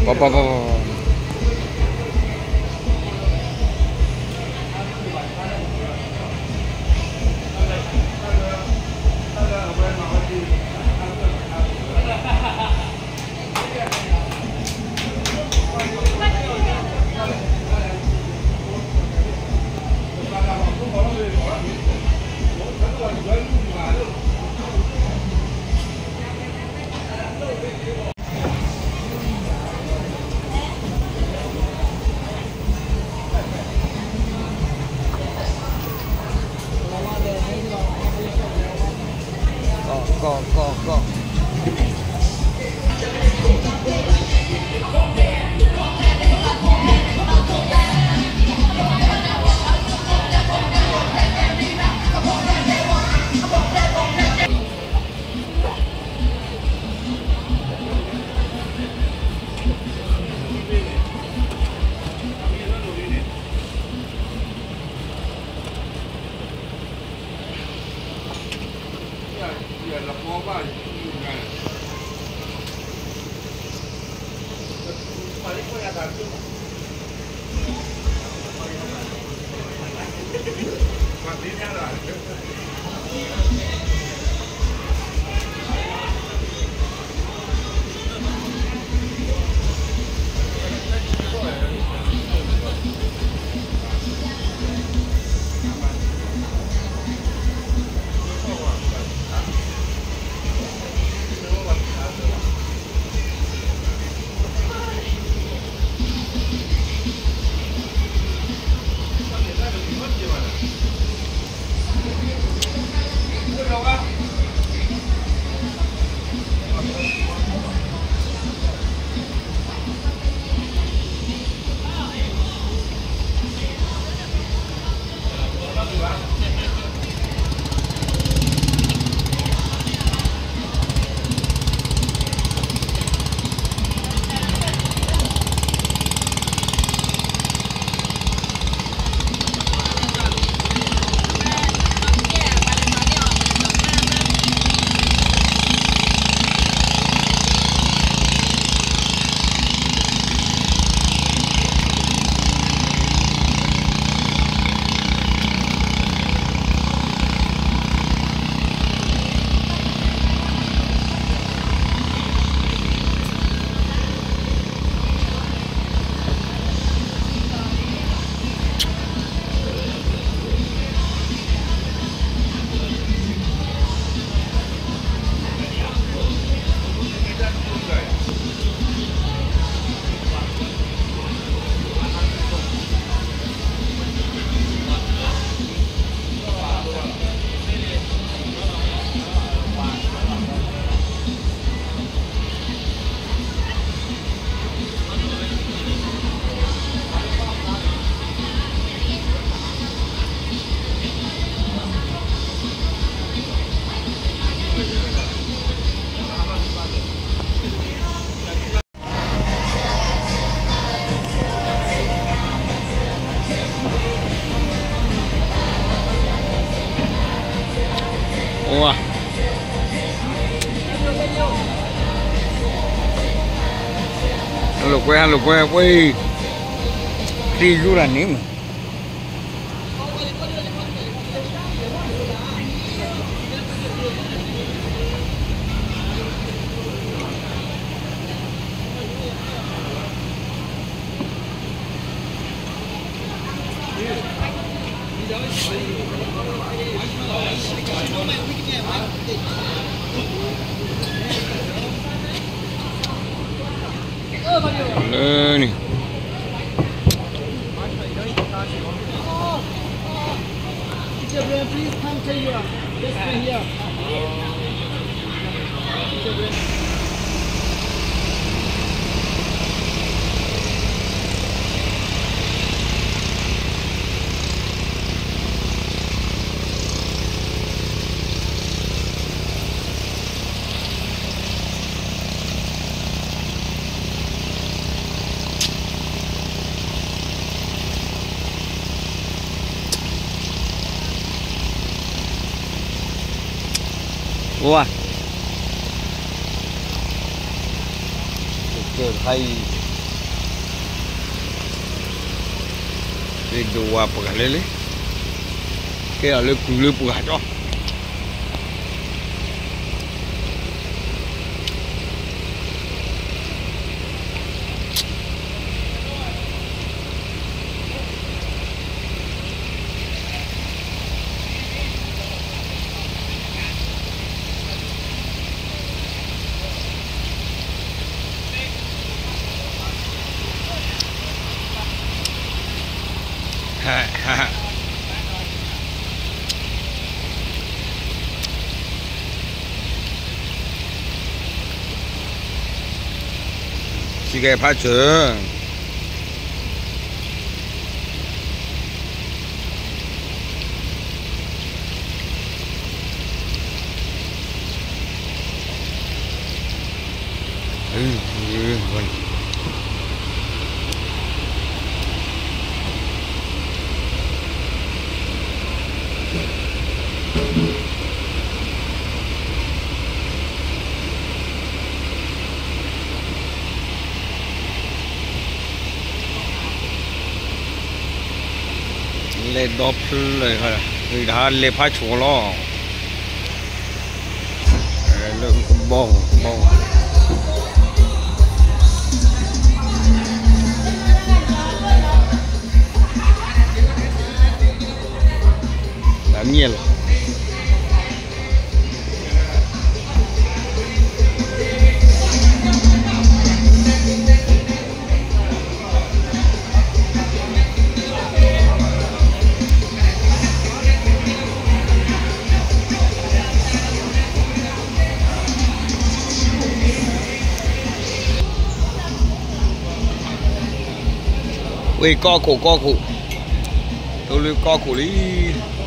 ပီၤပီၤပီၤပီၤ. ကီၢ်ကီၢ်ကီၢ်ကီၢ်. အိၣ်ဝါ, ဟါလိာ်ကွဲ ဟါလိာ်ကွဲ ပှဲၤ, သံယူၤတၢ်န့ၣ်မး. လၢန့ၣ် Teacher Brian, please come to your desk right here. Teacher Brian. ကဲတခါအံၤ, ဒိးဝါပှၤလဲၣ်လဲၣ်, ကဲဒီးလၢကုၢ်လၢပှၤကၠီ စံးကဲဖးစၢၤ လဲၤဒီဖျၢၣ်, ဂ့ၤတဟါလဲၤဖးဆိလီၤ, လၢကဘီကဘီ, တၢ်မံလီၤ. ဝ့ၢ်ကီၢ်ခိၣ်ကီၢ်ခိၣ်, တိလၢကီၢ်ခိၣ်လံ.